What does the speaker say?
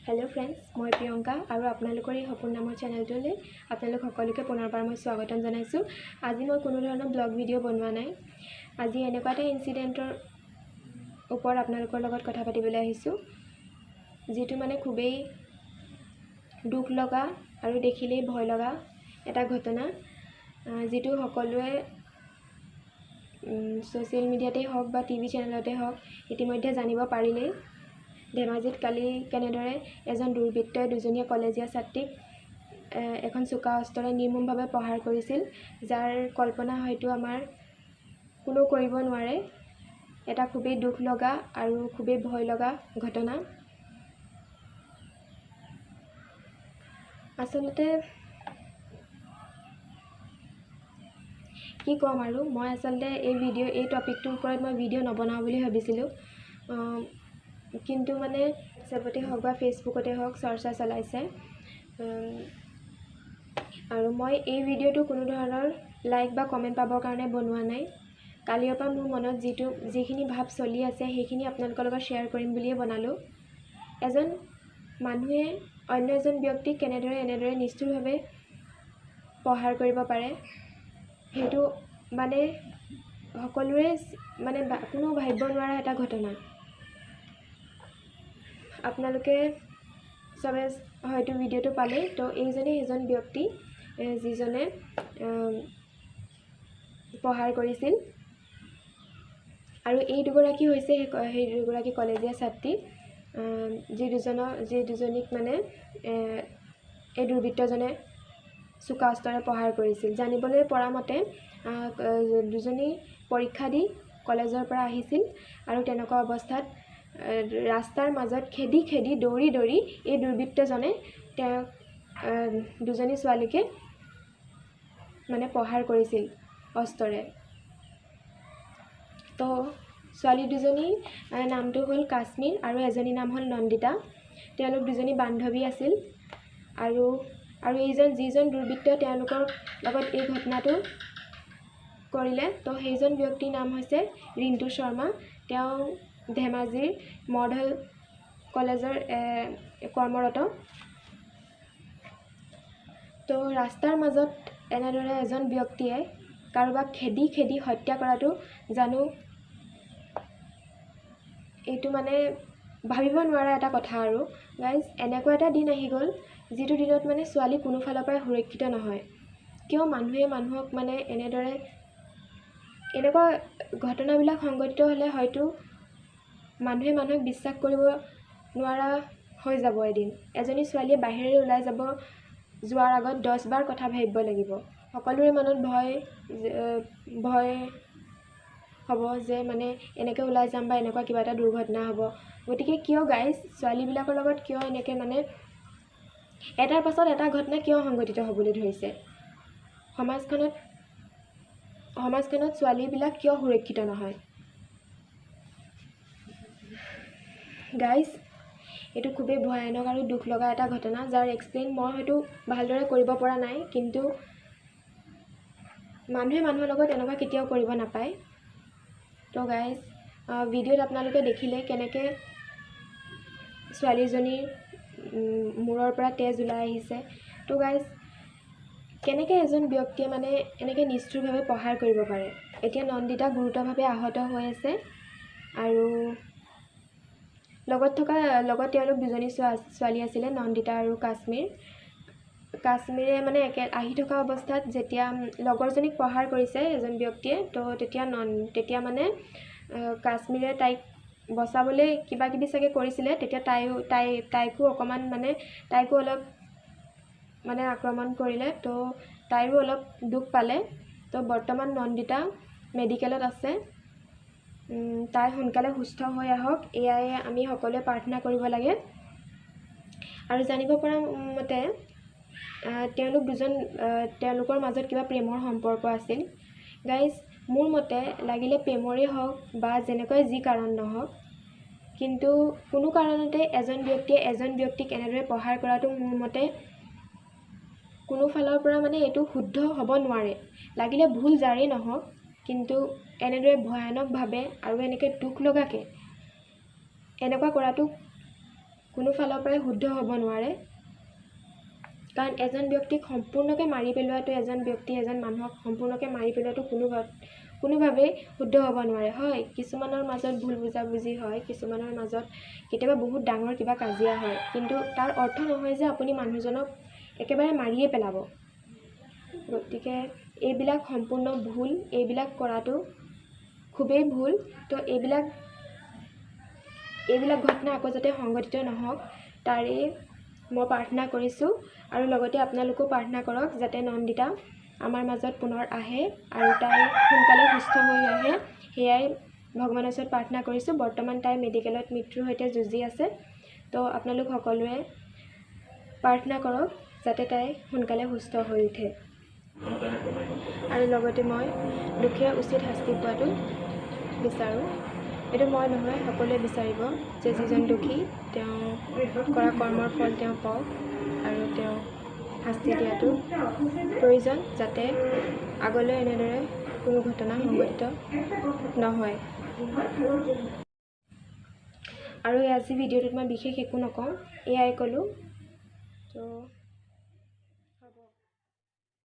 Hello' friends, মই প্ৰিয়ংকা আৰু আপোনালোকৰ এই সপোন নামৰ চেনেলটোলৈ আপোনালোক সকলোকে পুনৰবাৰ মই স্বাগতম জনাইছোঁ। আজি মই কোনো ধৰণৰ ব্লগ ভিডিঅ' বনোৱা নাই। আজি এনেকুৱা এটা ইনচিডেণ্টৰ ওপৰত আপোনালোকৰ লগত কথা পাতিবলৈ আহিছোঁ, যিটো মানে খুবেই দুখ লগা আৰু দেখিলেই ভয় লগা এটা ঘটনা, যিটো সকলোৱে ছ'চিয়েল মিডিয়াতেই হওক বা টিভি চেনেলতে হওক ইতিমধ্যে জানিব পাৰিলেই। ধেমাজিত কালি কেনেদৰে এজন দুৰ্বৃত্তই দুজনীয়া কলেজীয়া ছাত্ৰীক এখন চোকা অস্ত্ৰৰে নিৰ্মমভাৱে প্ৰহাৰ কৰিছিল, যাৰ কল্পনা হয়তো আমাৰ কোনেও কৰিব নোৱাৰে। এটা খুবেই দুখ লগা আৰু খুবেই ভয় লগা ঘটনা। আচলতে কি ক'ম আৰু, মই আচলতে এই টপিকটোৰ ওপৰত মই ভিডিঅ' নবনাওঁ বুলি ভাবিছিলোঁ, কিন্তু মানে হোৱাটছএপতে হওক বা ফেচবুকতে হওক চৰ্চা চলাইছে। আৰু মই এই ভিডিঅ'টো কোনো ধৰণৰ লাইক বা কমেণ্ট পাবৰ কাৰণে বনোৱা নাই। কালিৰ পৰা মোৰ মনত যিখিনি ভাৱ চলি আছে সেইখিনি আপোনালোকৰ লগত শ্বেয়াৰ কৰিম বুলিয়ে বনালোঁ। এজন মানুহে অন্য এজন ব্যক্তিক কেনেদৰে এনেদৰে নিষ্ঠুৰভাৱে প্ৰহাৰ কৰিব পাৰে, সেইটো মানে সকলোৰে মানে কোনো ভাবিব নোৱাৰা এটা ঘটনা। আপোনালোকে চবে হয়তো ভিডিঅ'টো পালেই। তো এইজনেই সেইজন ব্যক্তি যিজনে প্ৰহাৰ কৰিছিল, আৰু এই দুগৰাকী হৈছে সেই দুগৰাকী কলেজীয়া ছাত্ৰী, যি দুজনীক মানে এই দুৰ্বৃত্তজনে চোকা অস্ত্ৰৰে প্ৰহাৰ কৰিছিল। জানিবলৈ পৰা মতে দুজনী পৰীক্ষা দি কলেজৰ পৰা আহিছিল আৰু তেনেকুৱা অৱস্থাত ৰাস্তাৰ মাজত খেদি খেদি দৌৰি দৌৰি এই দুৰ্বৃত্তজনে তেওঁক দুজনী ছোৱালীকে মানে প্ৰহাৰ কৰিছিল অস্ত্ৰৰে। তো ছোৱালী দুজনীৰ নামটো হ'ল কাশ্মীৰ আৰু এজনীৰ নাম হ'ল নন্দিতা। তেওঁলোক দুজনী বান্ধৱী আছিল আৰু আৰু এইজন যিজন দুৰ্বৃত্ত তেওঁলোকৰ লগত এই ঘটনাটো কৰিলে, তো সেইজন ব্যক্তিৰ নাম হৈছে ৰিণ্টু শৰ্মা। তেওঁ ধেমাজিৰ মডেল কলেজৰ কৰ্মৰত। তো ৰাস্তাৰ মাজত এনেদৰে এজন ব্যক্তিয়ে কাৰোবাক খেদি খেদি হত্যা কৰাটো জানো এইটো মানে ভাবিব নোৱাৰা এটা কথা। আৰু গাইজ, এনেকুৱা এটা দিন আহি গ'ল যিটো দিনত মানে ছোৱালী কোনো ফালৰ পৰাই সুৰক্ষিত নহয়। কিয় মানুহে মানুহক মানে এনেদৰে এনেকুৱা ঘটনাবিলাক সংঘটিত হ'লে হয়তো মানুহে মানুহক বিশ্বাস কৰিব নোৱাৰা হৈ যাব এদিন। এজনী ছোৱালীয়ে বাহিৰলৈ ওলাই যাব যোৱাৰ আগত 10বাৰ কথা ভাবিব লাগিব। সকলোৰে মনত ভয় হ'ব যে মানে এনেকৈ ওলাই যাম বা এনেকুৱা কিবা এটা দুৰ্ঘটনা হ'ব। গতিকে কিয় গাইজ ছোৱালীবিলাকৰ লগত কিয় এনেকৈ মানে এটাৰ পাছত এটা ঘটনা কিয় সংঘটিত হ'বলৈ ধৰিছে? সমাজখনত ছোৱালীবিলাক কিয় সুৰক্ষিত নহয়? গাইজ, এইটো খুবেই ভয়ানক আৰু দুখ লগা এটা ঘটনা, যাৰ এক্সপ্লেইন মই হয়তো ভালদৰে কৰিব পৰা নাই, কিন্তু মানুহে মানুহৰ লগত এনেকুৱা কেতিয়াও কৰিব নাপায়। তো গাইজ, ভিডিঅ'ত আপোনালোকে দেখিলে কেনেকৈ ছোৱালীজনীৰ মূৰৰ পৰা তেজ ওলাই আহিছে। তো গাইজ, কেনেকৈ এজন ব্যক্তিয়ে মানে এনেকৈ নিষ্ঠুৰভাৱে প্ৰহাৰ কৰিব পাৰে? এতিয়া নন্দিতা গুৰুতৰভাৱে আহত হৈ আছে আৰু লগত তেওঁলোক দুজনী ছোৱালী আছিলে, নন্দিতা আৰু কাশ্মীৰ। কাশ্মীৰে মানে আহি থকা অৱস্থাত যেতিয়া লগৰজনীক প্ৰহাৰ কৰিছে এজন ব্যক্তিয়ে, তো তেতিয়া মানে কাশ্মীৰে তাইক বচাবলৈ কিবা কিবি চাগে কৰিছিলে। তেতিয়া তাইকো অকণমান মানে তাইকো অলপ মানে আক্ৰমণ কৰিলে, তো তাইৰো অলপ দুখ পালে। তো বৰ্তমান নন্দিতা মেডিকেলত আছে। তাই সোনকালে সুস্থ হৈ আহক, এয়াই আমি সকলোৱে প্ৰাৰ্থনা কৰিব লাগে। আৰু জানিব পৰা মতে তেওঁলোক দুজন তেওঁলোকৰ মাজত কিবা প্ৰেমৰ সম্পৰ্ক আছিল। গাইজ, মোৰ মতে লাগিলে প্ৰেমৰেই হওক বা যেনেকুৱাই যি কাৰণ নহওক, কিন্তু কোনো কাৰণতে এজন ব্যক্তিয়ে এজন ব্যক্তিক এনেদৰে প্ৰহাৰ কৰাটো মোৰ মতে কোনো ফালৰ পৰা মানে এইটো শুদ্ধ হ'ব নোৱাৰে। লাগিলে ভুল যাৰেই নহওক, কিন্তু এনেদৰে ভয়ানকভাৱে আৰু এনেকৈ দুখ লগাকৈ এনেকুৱা কৰাটো কোনো ফালৰ পৰাই শুদ্ধ হ'ব নোৱাৰে। কাৰণ এজন ব্যক্তিক সম্পূৰ্ণকৈ মাৰি পেলোৱাটো, এজন ব্যক্তি এজন মানুহক সম্পূৰ্ণকৈ মাৰি পেলোৱাটো কোনোভাৱেই শুদ্ধ হ'ব নোৱাৰে। হয়, কিছুমানৰ মাজত ভুল বুজাবুজি হয়, কিছুমানৰ মাজত কেতিয়াবা বহুত ডাঙৰ কিবা কাজিয়া হয়, কিন্তু তাৰ অৰ্থ নহয় যে আপুনি মানুহজনক একেবাৰে মাৰিয়ে পেলাব। গতিকে এইবিলাক সম্পূৰ্ণ ভুল, এইবিলাক কৰাটো খুবেই ভুল। তো এইবিলাক এইবিলাক ঘটনা আকৌ যাতে সংঘটিত নহওক তাৰেই মই প্ৰাৰ্থনা কৰিছোঁ। আৰু লগতে আপোনালোকেও প্ৰাৰ্থনা কৰক যাতে নন্দিতা আমাৰ মাজত পুনৰ আহে আৰু তাই সোনকালে সুস্থ হৈ আহে, সেয়াই ভগৱানৰ ওচৰত প্ৰাৰ্থনা কৰিছোঁ। বৰ্তমান তাই মেডিকেলত মৃত্যুৰ সৈতে যুঁজি আছে। তো আপোনালোক সকলোৱে প্ৰাৰ্থনা কৰক যাতে তাই সোনকালে সুস্থ হৈ উঠে। আৰু লগতে মই দোষীয়ে উচিত শাস্তি পোৱাটো বিচাৰোঁ। এইটো মই নহয়, সকলোৱে বিচাৰিব যে যিজন দোষী তেওঁ কৰা কৰ্মৰ ফল তেওঁ পাওক আৰু তেওঁক শাস্তি দিয়াটো প্ৰয়োজন, যাতে আগলৈ এনেদৰে কোনো ঘটনা সংঘটিত নহয়। আৰু আজি ভিডিঅ'টোত মই বিশেষ একো নকওঁ, এয়াই ক'লোঁ। তো